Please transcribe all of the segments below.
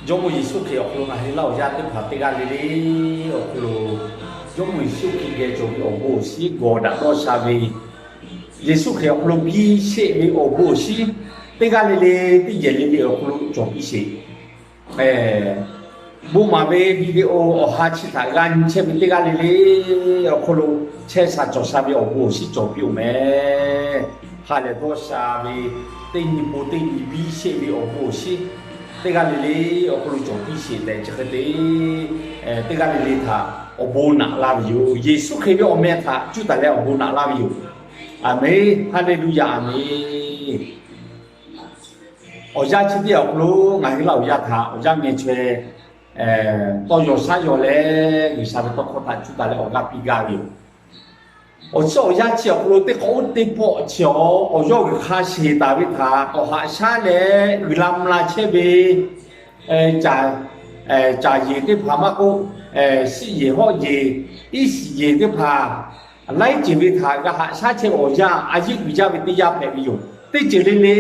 Jawˇmawˇ Yeˍsuˆ Hkriꞈ awˬ hk'aw lo ngaˬ hui Laˇ huˍ yaˇ teˇ hpaˍ teˇ g'aˇ le le awˬ hk'aw lo, Jawˇmawˇ Yeˍsuˆ Hkriꞈ geh cawˬ ve awˬ bon awˬ shinˉ gawˬ daꞈ dawˇ sha ve, Yeˍsuˆ Hkriꞈ awˬ hk'aw lo biˇ sheˆ ve awˬ bon awˬ shinˉ teˇ g'aˇ le le, teˇ yehˬ le le awˬ hk'aw lo cawˬ piˇ sheˍ. Bon maˍ ve video awˬ ha chi htaꞈ g'a nyi chehˇ ve teˇ g'aˇ le le awˬ hk'aw lo chehˇ sha cawˬ sha ve awˬ bon awˬ shinˉ cawˬ piˇ-oˬ meh. Ha lehˬ dawˇ sha ve, teˇ nyi bon teˇ nyi biˇ sheˆ ve awˬ bon awˬ shinˉ teˇ g'aˇ le le awˬ hk'aw lo cawˬ piˇ sheˍ tehꞈ chi hk'e te, teˇ g'aˇ le le htaꞈ awˬ bon naꞈ laˇ ve yoˬ. Yeˍsuˆ Hkriꞈ ve awˬ meh htaꞈ cuˇ taˍ leh awˬ bon naꞈ laˇ ve yoˬ. Aˍmenˍ. Haˍleˍluˆyaˍ. Aˍmenˍ. Awˬ yanˇ chi teˇ yanˇ awˬ hk'aw lo ngaˬ hui Laˇ huˍ yaˇ htaꞈ awˬ yanˇ meh chaweh tawˇ yaw shaˉ yaw leh, G'uiˬsha ve tawˇ hkawˇ htaꞈ cuˇ taˍ leh awˬ g'aˇ piˇ gaˇ ve yoˬ. Awˬ tcuhˉ awˬ yanˇ chi awˬ hk'aw lo teˇ hk'awꞈ oˉ teˇ pawˆ chi awˬ, awˬ yawˇ g'uiˬ hk'a sheˍ taˍ ve htaꞈ k'awꞈ haꞈ shaˉ leh uiˍ la mvuh la chehˇ ve caˬ yeˬ teˇ hpaˍ maˇ k'oˆ, shiˆ yeˬ hawˆ yeˬ, iˉ shiˍ yeˬ teˇ hpaˍ laiˉ ceuˬ ve htaꞈ g'a haꞈ shaˉ chehˇ ve awˬ yanˇ a yeˆ uiˍ jaˇ ve teˇ yanˇ hpehꞈ ve yoˬ. Teˇ ceuˬ le le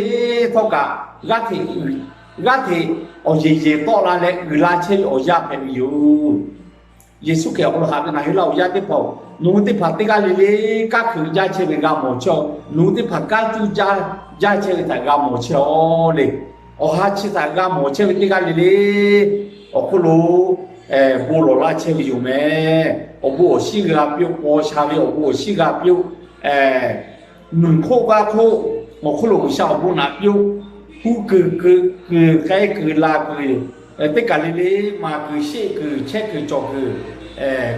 htawˇ kaꞈ g'aˇ hteꞈ, g'aˇ hteꞈ awˬ yeˬ yeˬ tawˆ la leh uiˍ la chehˇ ve awˬ yanˇ hpehꞈ ve yoˬ. Yeˍsuˆ Hkriꞈ awˬ hk'aw lo haꞈ ve ngaˬ hui Laˇ huˍ yaˇ teˇ hpaˍ-oˬ, nawˬ hui teˇ hpaˍ teˇ g'aˇ le le kanˉ hkui jaˇ chehˇ ve g'a mawˬ chehˇ-aw. Nawˬ hui teˇ hpaˍ kanˉ cuˇ jaˇ chehˇ ve htaꞈ g'a mawˬ chehˇ-aw le. Awˬ ha chi htaꞈ g'a mawˬ chehˇ ve teˇ g'aˇ le le awˬ hk'aw lo bon lawˬ laˇ chehˇ ve yoˬ meh. Awˬ bon awˬ shinˉ g'a piˇ-oˆ. Paw sha ve awˬ bon awˬ shinˉ g'a piˇ-oˆ. Mvuhˇ hk'oˆ g'aˇ hk'oˆ awˬ hk'oˆ lo G'uiˬsha awˬ bon naꞈ piˇ-oˆ. Hu kuiˬ kuiˬ, kuiˬ k'ai kuiˬ la kuiˬ, teˇ kaˬ le le maˍ kuiˬ sheˆ kuiˬ chehˇ kuiˬ cawˬ kuiˬ,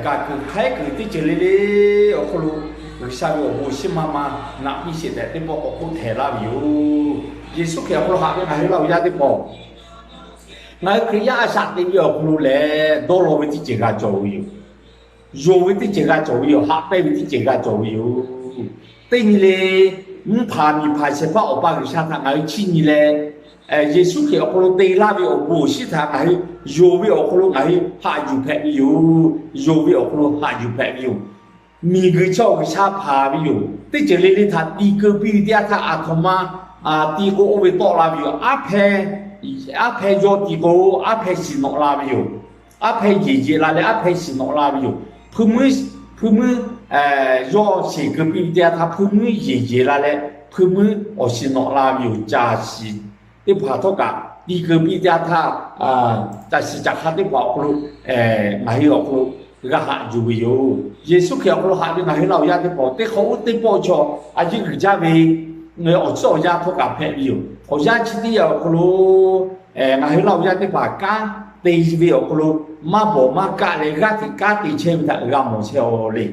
kaˬ kuiˬ hk'aiˉ kuiˬ teˇ ceuˬ le le awˬ hk'aw lo G'uiˬsha ve awˬ bon awˬ shinˉ maˇ maˇ naꞈ piˇ sheˍ tehꞈ teˇ pawˆ k'awꞈ k'oˆ htehˍ laˇ ve yoˬ. Yeˍsuˆ Hkriꞈ awˬ hk'aw lo haꞈ ve ngaˬ hui Laˇ huˍ yaˇ teˇ hpaˍ-oˬ, ngaˬ hui Hkriꞈ yaˇ a shaꞈ teꞈ ve awˬ hk'aw lo lehˬ, dawˇ law ve teˇ ceuˬ g'a cawˬ ve yoˬ. Yonˍ ve teˇ ceuˬ g'a cawˬ ve yoˬ. Haꞈ pehnˇ ve teˇ ceuˬ g'a cawˬ ve yoˬ. Teˇ nyi le, mvuhˇ hpaˍ miˬ hpaˍ shehˍ hpaˇ Awˬ pa G'uiˬsha htaꞈ ngaˬ hui chiˇ nyi leh, Yeˍsuˆ Hkriꞈ awˬ hk'aw lo te laˇ ve awˬ bon awˬ shinˉ htaꞈ ngaˬ hui yonˍ ve awˬ hk'aw lo ngaˬ hui haꞈ yuˬ hpehꞈ ve yoˬ. Yonˍ ve awˬ hk'aw lo haꞈ yuˬ hpehꞈ ve yoˬ. Miˬguiˬ chi awˬ G'uiˬsha hpanˍ ve yoˬ. Teˇ ceuˬ le le htaꞈ ti keu piˇ ve teˇ yanˇ htaˇ, aˬ htoꞈ ma ti k'o oˇ ve tawˆ la ve yoˬ. Aˉ hpehˇ, aˉ hpehˇ yawˇ ti k'o, aˉ hpehˇ shiˍ nawꞈ la ve yoˬ. Aˉ hpehˇ yeˬ yeˬ la leh aˉ hpehˇ shiˍ nawꞈ la ve yoˬ. Hpui muiˉ, hpui muiˉ yawˇ sheˍ keu piˇ ve teˇ yanˇ htaˇ, hpui muiˉ yeˬ yeˬ la leh hpui muiˉ awˬ shiˍ nawꞈ la ve yoˬ. Caˬ shiˍ teˇ hpaˍ htawˇ kaꞈ ti keu piˇ ve teˇ yanˇ htaˇ, caˬ shiˍ caˬ hk'a teˇ hpaˍ awˬ hk'aw lo, ngaˬ hui awˬ hk'aw lo g'a haꞈ yuˬ ve yoˬ. Yeˍsuˆ Hkriꞈ awˬ hk'aw lo haꞈ ve ngaˬ hui Laˇ huˍ yaˇ teˇ hpaˍ teˇ hk'awꞈ oˉ teˇ pawˆ chaw a yeˆ uiˍ jaˇ ve awˬ tcuhˉ awˬ yanˇ htawˇ kaꞈ hpehꞈ ve yoˬ. Awˬ yanˇ chi teˇ yanˇ awˬ hk'aw lo ngaˬ hui Laˇ huˍ yaˇ teˇ hpaˍ kanˉ te ve awˬ hk'aw lo maˇ bawˬ maˇ kaˆ leh g'aˇ hteꞈ kanˉ te chehˇ ve htaꞈ g'a mawˬ chehˇ-aw le.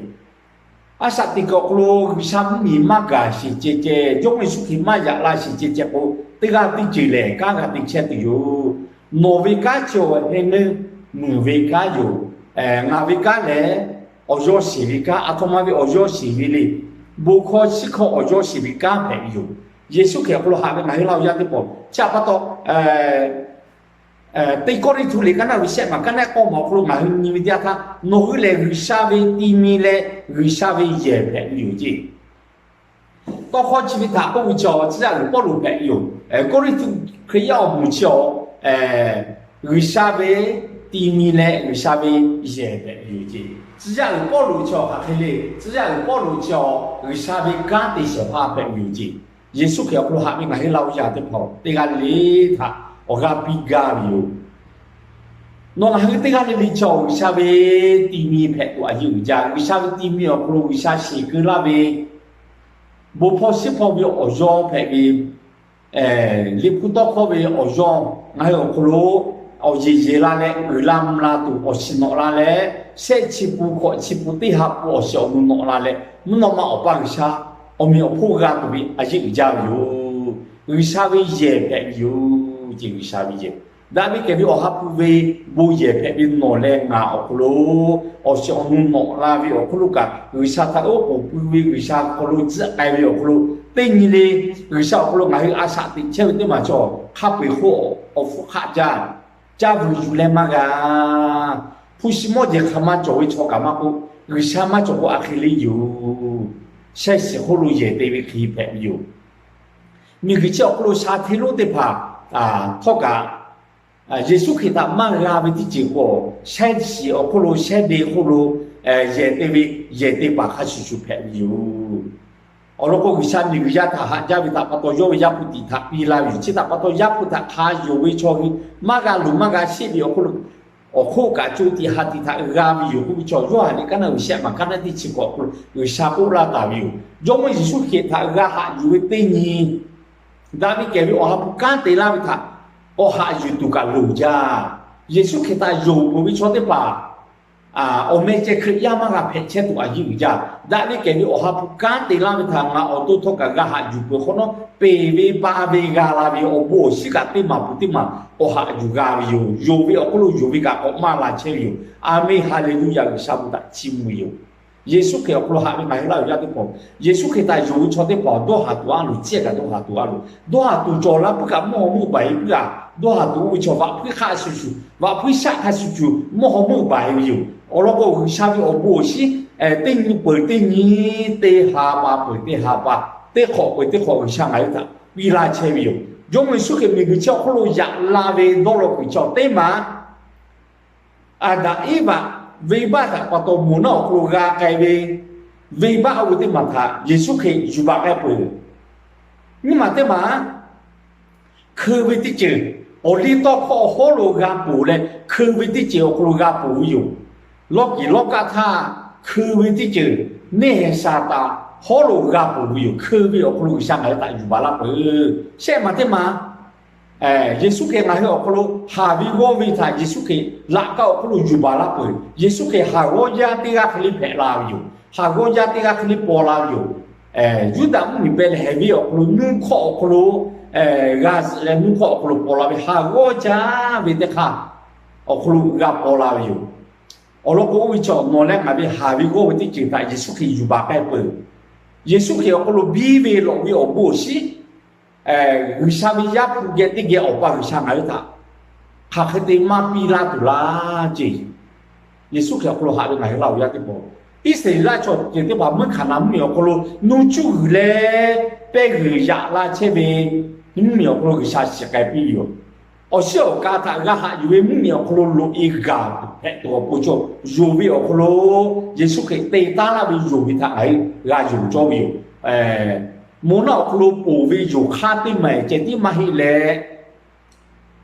A shaꞈ teꞈ kuiˬ awˬ hk'aw lo G'uiˬsha mvuhˇmiˬ maˇ gaˬ sheˍ ceh ceh, Jawˇmawˇ Yeˍsuˆ Hkriꞈ maˇ yaꞈ la sheˍ ceh ceh k'o, teˇ g'aˇ teˇ ceuˬ lehˬ kanˉ g'a te chehˇ tuˬ yoˬ. Nawˬ ve kanˉ chi awˬ heh neˇ muiˬ ve kanˉ yoˬ. Ngaˬ ve kanˉ lehˬ awˬ yawˇ sheˍ ve kanˉ, aˬ htoꞈ ma ve awˬ yawˇ sheˍ ve le. Bon hkawˇ shiˉ hkawˇ awˬ yawˇ sheˍ ve kanˉ hpehꞈ ve yoˬ. Yeˍsuˆ Hkriꞈ awˬ hk'aw lo haꞈ ve ngaˬ hui Laˇ huˍ yaˇ teˇ hpaˍ chi htaꞈ pa taw Teˇ Kawˇrenˍhtuˆ liꞈ kaˉ naˆ ve shehˆ maˬ kaˉ naˆ k'awˇ maˬ awˬ hk'aw lo ngaˬ hui nyi ve teˇ yanˇ htaˇ, nawˬ hui lehˬ G'uiˬsha ve ti mi leh G'uiˬsha ve yehˬ hpehꞈ ve yoˬ ceˇ. Tawˇ hkawˇ chi ve htaꞈ k'oˆ ve chi awˬ tcuh yaˇ uiˍ Pawˇluꞈ hpehꞈ ve yoˬ. Kawˇrenˍhtuˆ Hkriꞈ yaˇ awˬ moˍ chi awˬ G'uiˬsha ve ti mi leh G'uiˬsha ve yehˬ hpehꞈ ve yoˬ ceˇ. Tcuh yaˇ uiˍ Pawˇluꞈ chi awˬ hk'aˬ hk'e le, tcuh yaˇ uiˍ Pawˇluꞈ chi awˬ G'uiˬsha ve kanˉ te shehˍ hpaˇ hpehꞈ ve yoˬ ceˇ. Yeˍsuˆ Hkriꞈ awˬ hk'aw lo haꞈ ve ngaˬ hui Laˇ huˍ yaˇ teˇ hpaˍ teˇ g'aˇ le le htaꞈ awˬ g'aˇ piˇ gaˇ ve yoˬ. Nawˬ ngaˬ hui teˇ g'aˇ le le chaw G'uiˬsha ve ti mi hpehꞈ tuˬ a yeˇ uiˍ jaˇ. G'uiˬsha ve ti mi awˬ hk'aw lo G'uiˬsha sheˍ keu laˇ ve bon hpawˇ shiˉ hpawˇ ve awˬ yawˇ hpehꞈ ve, Liꞈ hpu tawˇ hkawˇ ve awˬ yawˇ ngaˬ hui awˬ hk'aw lo awˬ yeˬ yeˬ la leh uiˍ la mvuh la tuˬ awˬ shiˍ nawꞈ la leh, shehˆ chi pun hkawꞈ chi pun teˇ ha pun awˬ shiˍ awˬ nu nawꞈ la leh, mvuhˇ naw ma Awˬ pa G'uiˬsha awˬ meꞈ awˬ hponˇ g'a tuˬ ve a yeˇ uiˍ jaˇ ve yoˬ. G'uiˬsha ve yehˬ hpehꞈ ve yoˬ ceˇ. G'uiˬsha ve yehˬ daꞈ ve kehˬ ve Awˬ ha hpu ve bon yehˬ hpehꞈ ve nawˬ leh ngaˬ awˬ hk'aw lo awˬ shiˍ awˬ nu nawꞈ la ve awˬ hk'oˆ lo kaꞈ, G'uiˬsha htaꞈ oˉ k'oˍ pui ve G'uiˬsha hk'aw lo tcuhˆ k'ai ve awˬ hk'aw lo, teˇ nyi le G'uiˬsha awˬ hk'aw lo ngaˬ hui a shaꞈ teꞈ chehˇ ve teˇ maˬ chaw hk'a peu-eˬ hk'oˆ awˬ hpfuhˇ hk'aˆ jaˇ. Caˇ vuiˬ yuˬ leh maˇ g'a. Hpu shi mawˇ jehˬ hk'aˬ ma cawˬ ve chaw kaꞈ maˇ k'oˆ, G'uiˬsha maˇ cawˬ k'o a hk'e le yoˬ. Shehˆ shiˍ hk'oˆ lo yehˬ te ve hk'e hpehꞈ ve yoˬ. Miˬguiˬ chi awˬ hk'aw lo sha hteˇ lonˉ teˇ hpaˍ htawˇ kaꞈ Yeˍsuˆ Hkriꞈ htaꞈ maˇ g'a ve teˇ ceuˬ k'o, shehˉ shiˍ awˬ hk'oˆ lo, shehˉ de hk'oˆ lo, yehˬ te ve, yehˬ te paˍ hk'a shuˍ shuˍ hpehꞈ ve yoˬ. Awˬ lawn k'o, G'uiˬsha miˬguiˬ yaˇ htaꞈ haꞈ jaˇ ve htaꞈ pa taw, yawˇ ve Yaˇ hpu tiꞈ htaꞈ piˇ laˇ ve yoˬ. Chi htaꞈ pa taw, Yaˇ hpu htaꞈ hk'a yonˍ ve chaw hui maˇ g'a luˬ maˇ g'a sheˆ ve awˬ hk'oˆ lo, awˬ hk'oˆ kaꞈ co tiꞈ ha tiꞈ htaꞈ g'a ve yoˬ k'oˆ ve chaw, Yoˇhanˬ liꞈ kaˉ naˆ uiˍ shehˆ maˬ kaˉ naˆ teˇ chi hkawꞈ awˬ hk'aw lo G'uiˬsha k'oˆ laˇ taˍ ve yoˬ. Jawˇmawˇ Yeˍsuˆ Hkriꞈ htaꞈ g'a haꞈ yuˬ ve teˇ nyi, daꞈ ve kehˬ ve Awˬ ha hpu kanˉ te laˇ ve htaꞈ k'awꞈ haꞈ yuˬ tuˬ kaꞈ loˍ jaˇ. Yeˍsuˆ Hkriꞈ htaꞈ yonˍ peuˬ ve chaw teˇ hpaˍ awˬ meh ceh Hkriꞈ yaˇ maˇ g'a hpehꞈ chehˇ tuˬ a yiˇ uiˍ jaˇ. Daꞈ ve kehˬ ve Awˬ ha hpu kanˉ te laˇ ve htaꞈ ngaˬ awˬ to htawˇ kaꞈ g'a haꞈ yuˬ peuˬ hk'awꞈ nawˉ, peˬ ve pa ve g'a la ve awˬ bon awˬ shinˉ kaꞈ teˇ maˬ peuˬ teˇ maˬ k'awꞈ haꞈ yuˬ g'a ve yoˬ. Yonˍ ve awˬ hk'oˆ lo yonˍ ve kaꞈ k'awꞈ maˇ la chehˇ ve yoˬ. A menˬ, Haˍleˍluˆyaꞈ, G'uiˬsha bon htaꞈ chiˇ mvuh ve yoˬ. Yeˍsuˆ Hkriꞈ awˬ hk'aw lo haꞈ ve ngaˬ hui laˇ ve yaˇ teˇ hpaˍ, Yeˍsuˆ Hkriꞈ htaꞈ yonˍ ve chaw teˇ hpaˍ dawˇ haˍ tuˬ a loˍ, ciˉ kaꞈ dawˇ haˍ tuˬ a loˍ. Dawˇ haˍ tuˬ cawˬ la puiˉ kaꞈ mvuhˇ haw meuˆ baˬ e puiˉ a, dawˇ haˍ tuˬ oˇ ve chaw vaꞈ hpuiˇ hk'a shuˍ shuˍ, vaꞈ hpuiˇ shaˆ hk'a shuˍ shuˍ mvuhˇ haw meuˆ baˬ e ve yoˬ. Awˬ lawn k'o, G'uiˬsha ve awˬ bon awˬ shinˉ teˇ nyi peuˬ teˇ nyi, teˇ ha pa peuˬ teˇ ha pa, teˇ hk'awꞈ peuˬ teˇ hk'awꞈ G'uiˬsha ngaˬ hui htaꞈ piˇ laˇ chehˇ ve yoˬ. Jawˇmawˇ Yeˍsuˆ Hkriꞈ miˬguiˬ chi awˬ hk'oˆ lo yaꞈ la ve dawˇ law kuiˬ chaw teˇ maˬ Aˍdanˍ Eˇvaꞈ venˇbaˆ htaꞈ pa taw moˍ naˆ awˬ hk'aw lo g'a k'ai ve venˇbaˆ oˇ ve teˇ maˬ htaꞈ Yeˍsuˆ Hkriꞈ yuˬ baˬ k'ai peuˬ. Nyiˇ maˬ teˇ maˬ, hkeu ve teˇ ceuˬ, awˬ liˇ tawˇ hkawˇ hawˉ lo g'a ponˬ leh, hkeu ve teˇ ceuˬ awˬ hk'aw lo g'a ponˬ ve yoˬ. Lawˇ kiˍ lawˇ kaˆ htaˇ hkeu ve teˇ ceuˬ, neˇ hehˬ Saˍtanˍ hawˉ lo g'a ponˬ ve yoˬ. Hkeu ve awˬ hk'aw lo G'uiˬsha ngaˬ hui htaꞈ yuˬ baˬ laˇ peuˬ. Shehˆ maˬ teˇ maˬ, Yeˍsuˆ Hkriꞈ ngaˬ hui awˬ hk'aw lo haˍ ve g'awˇ ve htaꞈ Yeˍsuˆ Hkriꞈ laꞈ kaˆ awˬ hk'oˆ lo yuˬ baˬ laˇ peuˬ. Yeˍsuˆ Hkriꞈ haˍ g'awˇ yaˇ teˇ g'aˇ hk'e le hpehꞈ la ve yoˬ. Haˍ g'awˇ yaˇ teˇ g'aˇ hk'e le paw la ve yoˬ. Yuˇdaꞈ mvuhˇmiˬ Behˍlehˍhehnˍ venˇ awˬ hk'aw lo nuˇ hkawˇ awˬ hk'aw lo g'a zuhꞈ leh nuˇ hkawˇ awˬ hk'aw lo paw la ve haˍ g'awˇ jaˇ ve teˇ hk'aˇ awˬ hk'aw lo g'a paw la ve yoˬ. Awˬ lawn k'o, oˇ ve chaw nawˬ leh ngaˬ ve haˍ ve g'awˇ ve teˇ ceuˬ htaꞈ Yeˍsuˆ Hkriꞈ yuˬ baˬ k'ai peuˬ. Yeˍsuˆ Hkriꞈ awˬ hk'aw lo biˇ ve lawꞈ ve awˬ bon awˬ shinˉ, G'uiˬsha ve Yaˇ hpu geh teˇ geh Awˬ pa G'uiˬsha ngaˬ hui htaꞈ hk'aˬ hk'e te maˇ piˇ laˇ tuˬ laˇ ceˇ. Yeˍsuˆ Hkriꞈ awˬ hk'aw lo haꞈ ve ngaˬ hui laˇ awˬ yaˇ teˇ hpaˍ, Iˉsaˍreˍlaˆ chaw ceuˬ teˇ hpaˍ mvuhˇ Hkaˍnanˍ mvuhˇmiˬ awˬ hk'aw lo nuˇ cuˇ g'uiˬ leh pehˇ g'uiˬ yaꞈ la chehˇ ve mvuhˇmiˬ awˬ hk'aw lo G'uiˬsha shiˍ k'ai piˇ ve yoˬ. Awˬ shiˉ awˬ ka htaꞈ g'a haꞈ yuˬ ve mvuhˇmiˬ awˬ hk'aw lo loꞈ e gaˬ hpehꞈ tuˬ awˬ pon cawˬ, yonˍ ve awˬ hk'aw lo Yeˍsuˆ Hkriꞈ te taˉ laˇ ve yonˍ ve htaꞈ ngaˬ hui g'a yonˍ cawˇ ve yoˬ. Moˍ naˆ awˬ hk'aw lo ponˬ ve yonˍ hk'aˇ teˇ maˬ ceh tiˉ maˇ heˆ leh,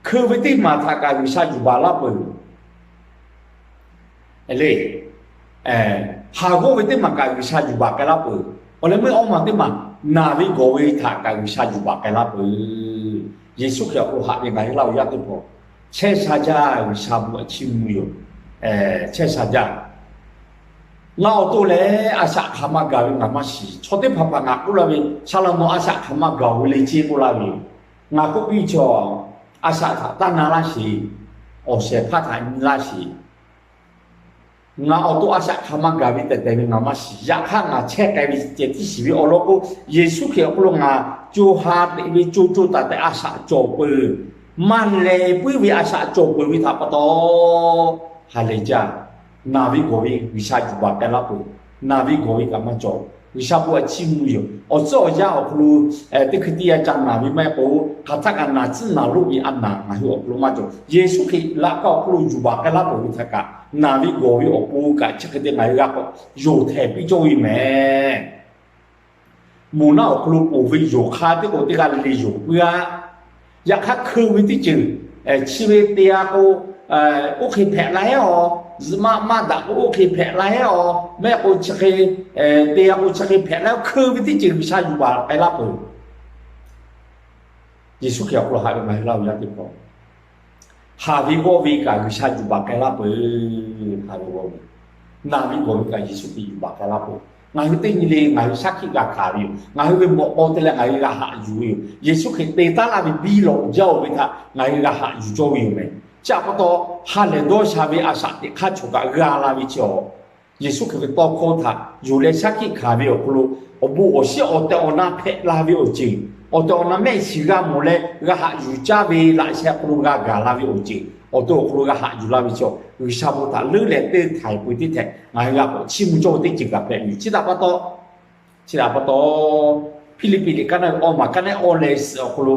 hkeu ve teˇ maˬ htaꞈ kaꞈ G'uiˬsha yuˬ baˬ laˇ peuˬ. Le, haˍ g'awˇ ve teˇ maˬ kaꞈ G'uiˬsha yuˬ baˬ k'ai laˇ peuˬ. Awˬ leh meuˇ awˇ maˬ teˇ maˬ, naˬ ve gawˬ ve htaꞈ kaꞈ G'uiˬsha yuˬ baˬ k'ai laˇ peuˬ. Yeˍsuˆ Hkriꞈ awˬ hk'aw lo haꞈ ve ngaˬ hui laˇ awˬ yaˇ teˇ hpaˍ, chehˇ sha jaˇ. G'uiˬsha bon htaꞈ chiˇ mvuh yoˬ. Chehˇ sha jaˇ. Ngaˬ awˬ to lehˬ, a shaꞈ hk'aˬ ma gaˬ ve ngaˬ maˇ shiˍ. Chaw teˇ hpaˍ hpaˍ ngaˬ k'oˆ laˇ ve, Saˍ laꞈ nawˬ a shaꞈ hk'aˬ ma gaˬ-oˬ ve le ceˇ k'oˆ laˇ ve yoˬ. Ngaˬ k'oˆ piˇ ve chaw, a shaꞈ htaꞈ taˇ na laˇ sheˍ. Awˬ shehˍ hpaˇ htaꞈ nyi laˇ sheˍ. Ngaˬ awˬ to a shaꞈ hk'aˬ ma gaˬ ve tehꞈ tehꞈ ve ngaˬ maˇ shiˍ. Yaꞈ hk'aˇ ngaˬ chehˇ k'ai ve ceh tiˉ shiˍ ve awˬ lawn k'o, Yeˍsuˆ Hkriꞈ awˬ hk'aw lo ngaˬ co ha teꞈ ve co co taiˍ taiˍ a shaꞈ cawˬ peuˬ. Maˇ leh puiˉ ve a shaꞈ cawˬ peuˬ ve htaꞈ pa taw, ha lehˬ jaˇ. Naˬ ve gawˬ ve G'uiˬsha yuˬ baˬ k'ai laˇ peuˬ. Naˬ ve gawˬ ve kaꞈ maˇ cawˬ. G'uiˬsha bon htaꞈ chiˇ mvuh yoˬ. Awˬ tcuhˉ awˬ yanˇ awˬ hk'aw lo teˇ hkui teˇ yanˇ ca naˬ ve maˇ heˆ k'o, hk'aˬ htaˇ kaꞈ naˬ tcuhˉ naˬ loˆ ve a naˬ ngaˬ hui awˬ hk'aw lo maˇ cawˬ. Yeˍsuˆ Hkriꞈ laꞈ kaˆ awˬ hk'aw lo yuˬ baˬ k'ai laˇ peuˬ ve htaꞈ kaꞈ, naˬ ve gawˬ ve awˬ pon kaꞈ chi hk'e te ngaˬ hui g'a k'awꞈ yonˍ htehˍ piˇ cawˇ ve mehˍ. Moˍ naˆ awˬ hk'aw lo ponˬ ve yonˍ hk'aˇ teˇ k'o teˇ g'aˇ le le yonˍ puiˉ-a. Yaꞈ hk'aˇ hkeu ve teˇ ceuˬ, chi ve te-a k'o, oˇ hk'e hpehꞈ la-eˬ-aw, zuhꞈ maˆ maˇ daꞈ k'o oˇ hk'e hpehꞈ la-eˬ-aw, mehˆ k'o chi hk'e, te-a k'o chi hk'e hpehꞈ la-eˬ, hkeu ve teˇ ceuˬ G'uiˬsha yuˬ baˬ k'ai laˇ peuˬ. Yeˍsuˆ Hkriꞈ awˬ hk'aw lo haꞈ ve ngaˬ hui laˇ ve yaˇ teˇ hpaˍ, haˍ ve g'awˇ ve kaꞈ G'uiˬsha yuˬ baˬ k'ai laˇ peuˬ. Haˍ ve g'awˇ ve, naˬ ve gawˬ ve kaꞈ Yeˍsuˆ Hkriꞈ yuˬ baˬ k'ai laˇ peuˬ. Ngaˬ hui teˇ nyi le ngaˬ hui shaˉ hkiˆ g'a hkanˍ ve yoˬ. Ngaˬ hui ve mawꞈ k'aw te leh ngaˬ hui g'a haꞈ yuˬ ve yoˬ. Yeˍsuˆ Hkriꞈ te taˉ laˇ ve biˇ lawꞈ jaˇ-oˬ ve htaꞈ ngaˬ hui g'a haꞈ yuˬ cawˇ ve yoˬ mehˍ. Chi htaꞈ pa taw, ha lehˬ dawˇ sha ve a shaꞈ teꞈ hk'aˇ chaw kaꞈ g'a la ve chi-awˬ, Yeˍsuˆ Hkriꞈ ve tawˇ hkawˇ htaꞈ yonˍ leh shaˉ hkiˆ hkanˍ ve awˬ hk'aw lo, awˬ bon awˬ shiˉ awˬ tehˬ awˬ na hpehꞈ la ve awˬ ceuˬ, awˬ tehˬ awˬ na mehˆ shiˍ g'a mawˬ leh g'a haꞈ yuˬ caˇ ve laꞈ sheh hk'aw lo g'a gaˬ la ve awˬ ceuˬ, awˬ to awˬ hk'aw lo g'a haꞈ yuˬ la ve chi-awˬ, G'uiˬsha bon htaꞈ leuˉ leh teˇ htaiˍ pui teˇ htehꞈ ngaˬ hui g'a k'awꞈ chiˇ mvuh cawˇ ve teˇ ceuˬ kaꞈ hpehꞈ ve yoˬ. Chi htaꞈ pa taw, chi htaꞈ pa taw, Hpiˇliˇpiˆ liꞈ kaˉ naˆ ve awˇ maˬ kaˉ naˆ awˇ leh suhˍ awˬ hk'aw lo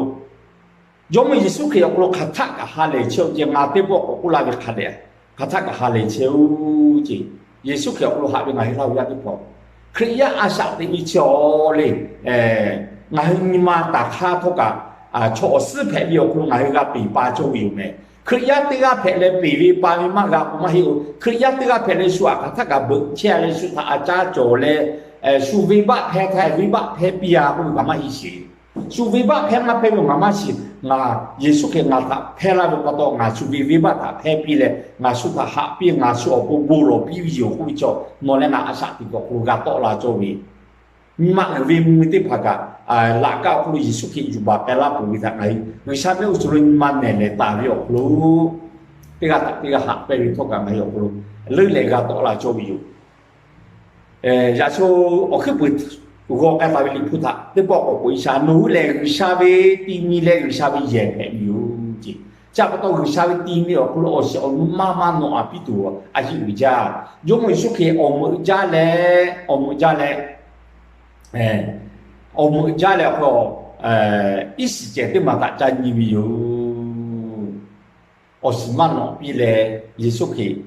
Jawˇmawˇ Yeˍsuˆ Hkriꞈ awˬ hk'aw lo hk'aˬ htaˆ kaꞈ ha lehˬ chehˇ-oˆ ce, ngaˬ teˇ pawˆ k'awꞈ k'oˆ laˇ ve hk'a dehꞈ, hk'aˬ htaˆ kaꞈ ha lehˬ chehˇ-oˆ ce. Yeˍsuˆ Hkriꞈ awˬ hk'aw lo haꞈ ve ngaˬ hui laˇ ve yaˇ teˇ hpaˍ, Hkriꞈ yaˇ a shaꞈ teꞈ ve chi awˬ le, ngaˬ hui nyi ma taˍ hk'aˇ htawˇ kaꞈ, chaw awˬ suhˉ hpehꞈ ve awˬ hk'aw lo ngaˬ hui g'a peˬ pa cawˇ ve yoˬ meh. Hkriꞈ yaˇ teˇ g'aˇ hpehꞈ leh peˬ ve pa ve maˇ g'a k'o maˇ heˆ-oˬ. Hkriꞈ yaˇ teˇ g'aˇ hpehꞈ leh shu htaꞈ hk'aˬ htaˆ kaꞈ beuꞈ chehˇ leh shu htaꞈ a caˇ cawˬ leh, shu venˇbaˆ hpehˇ htaˇ venˇbaˆ hpehˇ piˇ-a k'oˆ ve kaꞈ maˇ heˆ sheˍ. Shu venˇbaˆ hpehˇ maˇ hpehˇ ve kaꞈ maˇ shiˍ. Ngaˬ Yeˍsuˆ Hkriꞈ ngaˬ htaꞈ hpehˇ laˇ ve pa taw, ngaˬ shu ve venˇbaˆ htaꞈ hpehˇ piˇ leh ngaˬ shu htaꞈ haꞈ piˇ, ngaˬ shu awˬ pon bon lawˬ piˇ ve yoˬ k'oˆ ve chi, nawˬ leh ngaˬ a shaꞈ teꞈ ve awˬ hk'aw lo g'a tawˆ la cawˇ ve nyi ma uiˍ ve mvuh ve teˇ hpaˍ kaꞈ, laꞈ kaˇ awˬ hk'aw lo Yeˍsuˆ Hkriꞈ yuˬ baˬ k'ai laˇ peuˬ ve htaꞈ ngaˬ hui G'uiˬsha mehˆ g'uˇ suhˍ lo nyi ma nehˬ lehˬ taˍ ve awˬ hk'aw lo, teˇ g'aˇ htaꞈ teˇ g'aˇ haꞈ pehnˇ ve htawˇ kaꞈ ngaˬ hui awˬ hk'aw lo leuˉ leh g'a tawˆ la cawˇ ve yoˬ. Yaꞈ shu awˬ hkuiˉ puiˍ g'aw k'ai taˍ ve Liꞈ hpu htaꞈ teˇ pawˆ k'awꞈ k'oꞈ-e shaˍ. Nawˬ hui lehˬ G'uiˬsha ve ti nyi leh G'uiˬsha ve yehˬ hpehꞈ ve yoˬ ce. Chi pa taw G'uiˬsha ve ti nyi awˬ hk'aw lo awˬ shiˍ awˬ nu maˇ maˇ nawꞈ-a piˇ tuˬ a yeˇ uiˍ jaˇ. Jawˇmawˇ Yeˍsuˆ Hkriꞈ awˬ meuꞈ jaˇ leh, awˬ meuꞈ jaˇ leh, awˬ meuꞈ jaˇ leh awˬ hk'aw, iˉ shiˍ cehˬ teˇ maˬ htaꞈ ca nyi ve yoˬ. Awˬ shiˍ maˇ nawꞈ piˇ leh, Yeˍsuˆ Hkriꞈ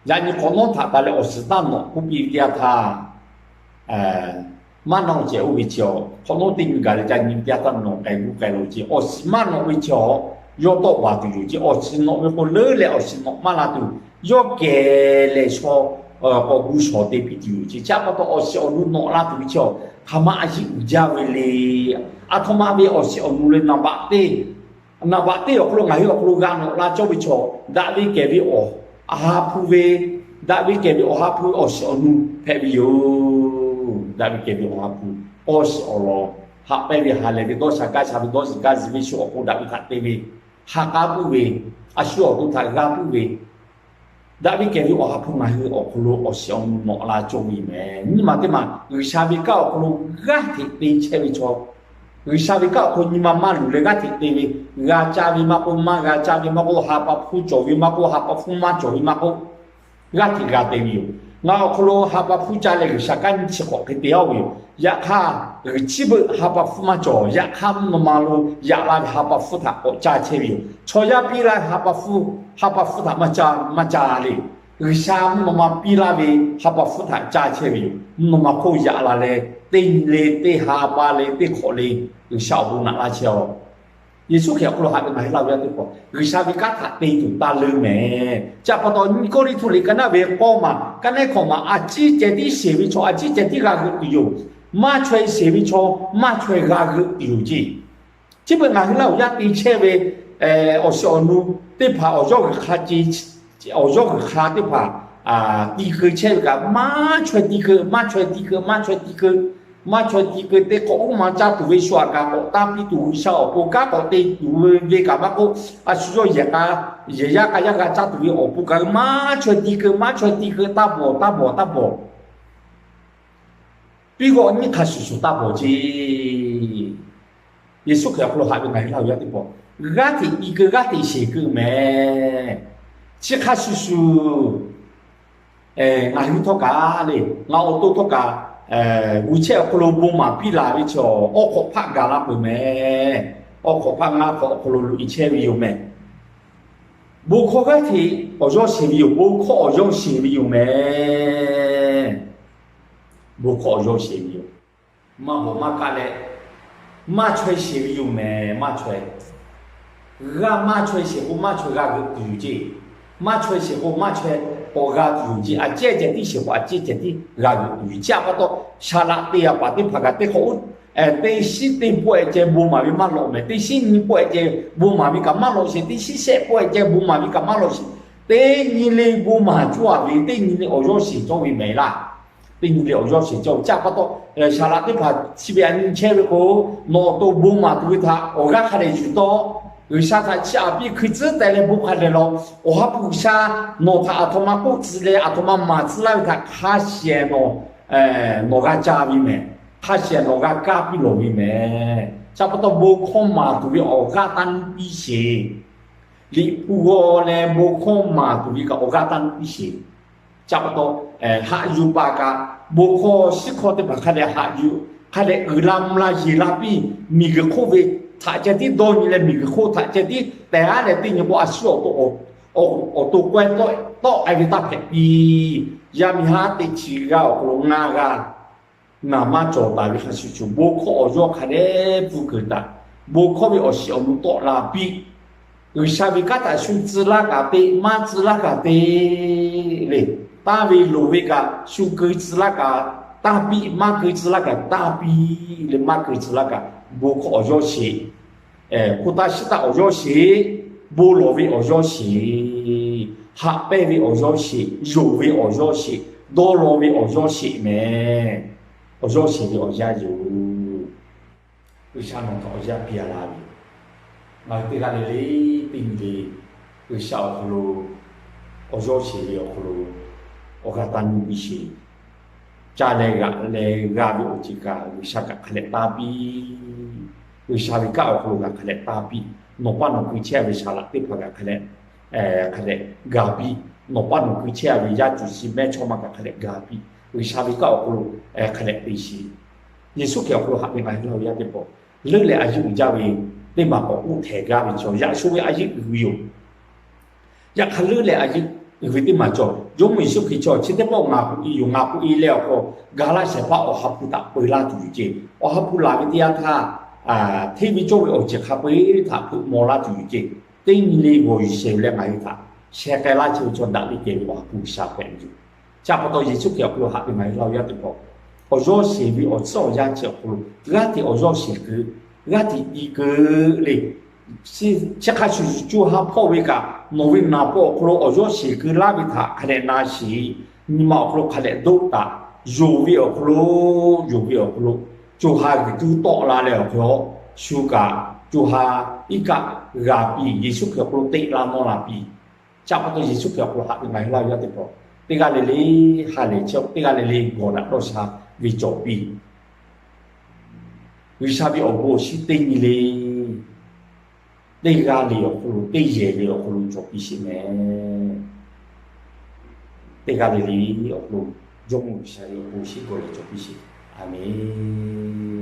yaꞈ nyi hk'awꞈ nawˉ htaꞈ taˍ leh awˬ shiˍ taˇ nawꞈ k'oˆ piˇ ve teˇ yanˇ htaˇ, maˇ nawˆ cehˬ oˇ ve chi, hk'awꞈ nawˉ teˇ nyi gaˬ leh ca nyi ve teˇ yanˇ htaˇ nawˬ k'ai g'uˇ k'ai lo ce. Awˬ shiˍ maˇ nawꞈ ve chi, yawˇ tawˆ baˬ tuˬ yoˬ ce. Awˬ shiˍ nawꞈ ve k'o leuˉ leh awˬ shiˍ nawꞈ maˇ la tuˬ, yawˇ kehˬ leh shaw k'awꞈ gu shawˍ te piˇ tuˬ yoˬ ce. Chi pa taw awˬ shiˍ awˬ nu nawꞈ la tuˬ ve chi, hk'aˬ ma a yeˇ uiˍ jaˇ ve le. A htoꞈ ma ve awˬ shiˍ awˬ nu le naˍ baꞈ teˇ naˍ baꞈ teˇ awˬ hk'aw lo ngaˬ hui awˬ hk'aw lo g'a nawꞈ la cawˇ ve chaw, daꞈ ve kehˬ ve awˬ ha hpu ve, daꞈ ve kehˬ ve awˬ ha hpu ve awˬ shiˍ awˬ nu hpehꞈ ve yoˬ. Daꞈ ve kehˬ ve awˬ ha hpu, awˬ shiˍ awˬ lawn, haꞈ pehnˇ ve ha lehˬ ve dawˇ sha gaˇ sha ve dawˇ zuhˬ gaˇ zuhˬ ve shu awˬ hk'aw daꞈ ve htaꞈ te ve, ha k'aˉ puiˉ ve, a shu awˬ to htaꞈ g'a puiˉ ve, daꞈ ve kehˬ ve awˬ ha hpu ngaˬ hui awˬ hk'aw lo awˬ shiˍ awˬ nu nawꞈ la cawˇ ve meh. Nyi ma teˇ maˬ G'uiˬsha ve kanˉ awˬ hk'aw lo g'aˇ hteꞈ te chehˇ ve chaw, G'uiˬsha ve kanˉ awˬ hk'aw nyi ma maˇ luˬ leh g'aˇ hteꞈ te ve, g'a caˇ ve maˇ k'oˆ, maˇ g'a caˇ ve maˇ k'oˆ, ha pa hpfuhˇ cawˬ ve maˇ k'oˆ, ha pa hpfuhˇ maˇ cawˬ ve maˇ k'oˆ, g'aˇ hteꞈ g'a te ve yoˬ. Ngaˬ awˬ hk'aw lo ha pa hpfuhˇ caˇ leh G'uiˬsha kanˉ nyiˇ chi hk'awꞈ hk'e te-a ve yoˬ. Yaꞈ hk'aˇ, g'uiˬ chi beuꞈ ha pa hpfuhˇ maˇ cawˬ. Yaꞈ hk'aˇ, mvuhˇ naw ma lo yaꞈ la ve ha pa hpfuhˇ htaꞈ k'awꞈ caˇ chehˇ ve yoˬ. Chaw yaˇ piˇ laˇ ve ha pa hpfuhˇ, ha pa hpfuhˇ htaꞈ maˇ caˇ, maˇ caˇ le. G'uiˬsha mvuhˇ naw ma piˇ laˇ ve ha pa hpfuhˇ htaꞈ caˇ chehˇ ve yoˬ. Mvuhˇ naw ma hk'oˆ yaꞈ la leh, teˇ nyi le, teˇ ha pa le, teˇ hk'awꞈ le, G'uiˬsha awˬ bon naꞈ laˇ chehˇ-aw. Yeˍsuˆ Hkriꞈ awˬ hk'aw lo haꞈ ve ngaˬ hui laˇ ve yaˇ teˇ hpaˍ, G'uiˬsha ve kanˉ htaꞈ te tuˬ taˇ leuˉ meh. Chi pa taw, nyiˇ Kawˇrenˍhtuˆ liꞈ ka naˉ ve k'awˇ maˬ ka nehˉ hkawꞈ maˬ, a ciˉ ceh tiˉ sheˍ ve chaw a ciˉ ceh tiˉ g'a g'euꞈ tuˬ yoˬ. Maˇ chaweh sheˍ ve chaw maˇ chaweh g'a g'euꞈ tuˬ yoˬ ce. Chi beuꞈ ngaˬ hui laˇ awˬ yaˇ te chehˇ ve awˬ shiˍ awˬ nu teˇ hpaˍ awˬ yawˇ g'uiˬ hk'a ce, awˬ yawˇ g'uiˬ hk'a teˇ hpaˍ ti keu chehˇ ve kaꞈ, maˇ chaweh ti keu, maˇ chaweh ti keu, maˇ chaweh ti keu, maˇ chaweh ti keu te k'awꞈ uˉ ma caˇ tuˬ ve shu aꞈ kaꞈ k'awꞈ tanˇ piˇ tuˬ, G'uiˬsha awˬ pon kanˉ k'awꞈ te tuˬ ve kaꞈ maˇ k'oˆ, a shu yawˇ yehˬ k'a, yehˬ yaˇ k'a yaˇ g'a caˇ tuˬ ve awˬ pon kaꞈ maˇ chaweh ti keu, maˇ chaweh ti keu, taˇ bawˬ, taˇ bawˬ, taˇ bawˬ. Piˇ g'awˆ nyiˇ hk'a shuˍ shuˍ taˇ bawˬ ce. Yeˍsuˆ Hkriꞈ awˬ hk'aw lo haꞈ ve ngaˬ hui laˇ awˬ yaˇ teˇ hpaˍ, g'aˇ hteꞈ ti keu, g'aˇ hteꞈ sheˍ keu meh. Chi hk'a shuˍ shuˍ ngaˬ hui htawˇ kaꞈ le, ngaˬ awˬ to htawˇ kaꞈ, g'uiˬ chehˇ awˬ hk'aw lo bon maˍ piˇ laˬ ve chaw, awˬ hk'awꞈ hpaˆ gaˬ la peuˬ meh. Awˬ hk'awꞈ hpaˆ ngaˇ hk'awꞈ awˬ hk'aw lo loꞈ-e chehˇ ve yoˬ meh. Bon hkawˇ g'aˇ hteꞈ awˬ yawˇ sheˍ ve yoˬ. Bon hkawˇ awˬ yawˇ sheˍ ve yoˬ meh. Bon hkawˇ awˬ yawˇ sheˍ ve yoˬ. Maˇ bawˬ maˇ kaˆ leh, maˇ chaweh sheˍ ve yoˬ meh. Maˇ chaweh, g'aˇ maˇ chaweh sheˍ k'o maˇ chaweh g'a g'euꞈ tuˬ yoˬ ce. Maˇ chaweh sheˍ k'o maˇ chaweh k'awꞈ g'a tuˬ yoˬ ce. A ciˉ ceh tiˉ sheˍ k'o a ciˉ ceh tiˉ g'a g'euꞈ tuˬ yoˬ. Chi pa taw, shaˍ laꞈ te yaꞈ paˍ teˇ hpaˍ kaꞈ teˇ hk'awꞈ oˇ, teˇ shinˉ teˇ pawehˇ ceh bon maˍ ve maˇ lawꞈ meh. Teˇ shinˉ nyi pawehˇ ceh bon maˍ ve kaꞈ maˇ lawꞈ sheˍ. Teˇ shinˉ shehˆ pawehˇ ceh bon maˍ ve kaꞈ maˇ lawꞈ sheˍ. Teˇ nyi le bon maˍ cawˇ-a ve, teˇ nyi le awˬ yawˇ sheˍ cawˇ ve meh laˇ. Teˇ nyi le awˬ yawˇ sheˍ cawˇ ve. Chi pa taw, shaˍ laꞈ teˇ hpaˍ chi ve a nyi chehˇ ve k'o, nawˬ awˬ to bon maˍ tuˬ ve htaꞈ awˬ g'aˇ hk'a dehꞈ yuˬ taw. G'uiˬsha htaꞈ chi aꞈ piˇ hkui tcuhˉ teh leh bon hk'a dehꞈ lawˬ. Awˬ ha hpu G'uiˬsha nawˬ htaꞈ aˬ htoꞈ ma k'oˆ tcuh leh aˬ htoꞈ ma maˍ tcuh laˇ ve htaꞈ hk'a shehˍ nawˬ, nawˬ g'a ca ve meh. Hk'a shehˍ nawˬ g'a kaˇ piˇ lawˬ ve meh. Chi pa taw bon hkawˇ maˍ tuˬ ve awˬ g'aˇ taˇ nuˇ piˇ sheˍ. Liꞈ hpu g'aw leh bon hkawˇ maˍ tuˬ ve kaꞈ awˬ g'aˇ taˇ nuˇ piˇ sheˍ. Chi pa taw, haꞈ yuˬ paˍ kaꞈ, bon hkawˇ shiˉ hkawˇ teˇ hpaˍ hk'a dehꞈ haꞈ yuˬ, hk'a dehꞈ uiˍ la mvuh la yeˬ la piˇ, miˬguiˬ hk'oˆ ve htaꞈ ceh tiˉ dawˇ nyi leh miˬguiˬ hk'oˆ htaꞈ ceh tiˉ tehˬ aˉ leh teˇ nyi k'o a shu awˬ to awˬ to k'awehˇ tawˆ e ve taˇ hpehꞈ piˇ. Yaˇ miˇ haˉ teˇ chi g'aˇ awˬ hk'aw lo ngaˇ g'aˇ naˍ maˇ cawˬ taˍ ve hk'a shuˍ shuˍ, bon hkawˇ awˬ yawˇ hk'a dehꞈ pfuhˇ keunˍ taˍ. Bon hkawˇ ve awˬ shiˍ awˬ nu tawˆ la piˇ. G'uiˬsha ve kanˉ htaꞈ shu tcuh laˇ kaꞈ te, maˇ tcuh laˇ kaꞈ te le. Tanˇ ve loˍ ve kaꞈ shu keu tcuh laˇ kaꞈ tanˇ piˇ, maˇ keu tcuh laˇ kaꞈ tanˇ piˇ le. Maˇ keu tcuh laˇ kaꞈ bon hkawˇ awˬ yawˇ sheˍ, hko taˇ shiˉ taˇ awˬ yawˇ sheˍ, bon lawˬ ve awˬ yawˇ sheˍ, haꞈ pehnˇ ve awˬ yawˇ sheˍ, yonˍ ve awˬ yawˇ sheˍ, dawˇ law ve awˬ yawˇ sheˍ mehˍ. Awˬ yawˇ sheˍ ve awˬ yanˇ yoˬ. G'uiˬsha nawˬ htaꞈ awˬ yanˇ piˇ a laˇ ve, ngaˬ hui teˇ g'aˇ le le teˇ nyi le G'uiˬsha awˬ hk'aw lo awˬ yawˇ sheˍ ve awˬ hk'aw lo awˬ g'aˇ taˇ nuˇ piˇ sheˍ. Ca leh g'aꞈ leh g'a ve awˬ ceuˬ kaꞈ G'uiˬsha kaꞈ hk'a lehꞈ tanˇ piˇ. G'uiˬsha ve kanˉ awˬ hk'aw lo g'a hk'a lehꞈ tanˇ piˇ. Nawˬ paˇ nawˬ kui chehˇ ve saˍ laꞈ teˇ hpaˍ kaꞈ hk'a lehꞈ, hk'a lehꞈ ga piˇ. Nawˬ paˇ nawˬ kui chehˇ ve yaˇ cuˬ shi mehˇchawˇma kaꞈ hk'a lehꞈ ga piˇ. G'uiˬsha ve kanˉ awˬ hk'aw lo hk'a lehꞈ te sheˍ. Yeˍsuˆ Hkriꞈ awˬ hk'aw lo haꞈ ve ngaˬ hui laˇ ve yaˇ teˇ pawˆ, leuˉ leh a yeˇ uiˍ jaˇ ve teˇ maˬ k'awꞈ k'oˆ htehˍ gaˇ ve chaw yaꞈ sho ve a yeˇ uiˍ ve yoˬ. Yaꞈ hk'aˇ leuˉ leh a yeˇ uiˍ ve teˇ maˬ cawˬ. Jawˇmawˇ Yeˍsuˆ Hkriꞈ chaw chi teˇ pawˆ ngaˬ k'oꞈ e yoˬ, ngaˬ k'oꞈ e leh awˬ hk'aw ga laˇ shehˍ hpaˇ awˬ ha hpu htaꞈ peu laˇ tuˬ yoˬ ceˇ. Awˬ ha hpu laˬ ve teˇ yanˇ htaˇ, hteˇ ve cawˇ ve awˬ ceuˬ hk'a peu-eˬ htaꞈ hpeuꞈ maw laˇ tuˬ yoˬ ceˇ. Teˇ nyi le g'awˬ yuˬ shehˍ ve leh ngaˬ hui htaꞈ sheh k'ai laˇ chehˇ ve chaw daꞈ ve kehˬ ve awˬ ha hpu G'uiˬsha hpehꞈ ve yoˬ. Chi pa taw Yeˍsuˆ Hkriꞈ awˬ hk'aw lo haꞈ ve ngaˬ hui laˇ ve yaˇ teˇ hpaˍ, awˬ yawˇ sheˍ ve awˬ tcuhˉ awˬ yanˇ chi awˬ hk'aw lo g'aˇ hteꞈ awˬ yawˇ sheˍ keu, g'aˇ hteꞈ i keu le. Chi hk'a shuˍ shuˍ co ha hpawˇ ve kaꞈ nawˬ ve naˍ paw awˬ hk'aw lo awˬ yawˇ sheˍ keu laˇ ve htaꞈ hk'a dehꞈ na sheˍ. Nyi ma awˬ hk'aw lo hk'a dehꞈ doˆ taˍ. Yonˍ ve awˬ hk'aw lo, yonˍ ve awˬ hk'aw lo co ha g'uiˬ tuˇ tawˆ la leh awˬ hk'aw lo shu kaꞈ co ha iˉ kaˆ g'a piˇ. Yeˍsuˆ Hkriꞈ awˬ hk'aw lo teꞈ la nawˇ la piˇ. Chi pa taw Yeˍsuˆ Hkriꞈ awˬ hk'aw lo haꞈ ve ngaˬ hui laˇ ve yaˇ teˇ hpaˍ, teˇ g'aˇ le le ha lehˬ chehˇ, teˇ g'aˇ le le gawˬ daꞈ dawˇ sha ve cawˬ piˇ. G'uiˬsha ve awˬ bon awˬ shinˉ teˇ nyi le teˇ g'aˇ le awˬ hk'aw lo, teˇ yehˬ le awˬ hk'aw lo cawˬ piˇ sheˍ mehˍ. Teˇ g'aˇ le le awˬ hk'aw lo Jawˇmawˇ G'uiˬsha ve awˬ bon awˬ shinˉ gawˬ leh cawˬ piˇ sheˍ. A menˬ.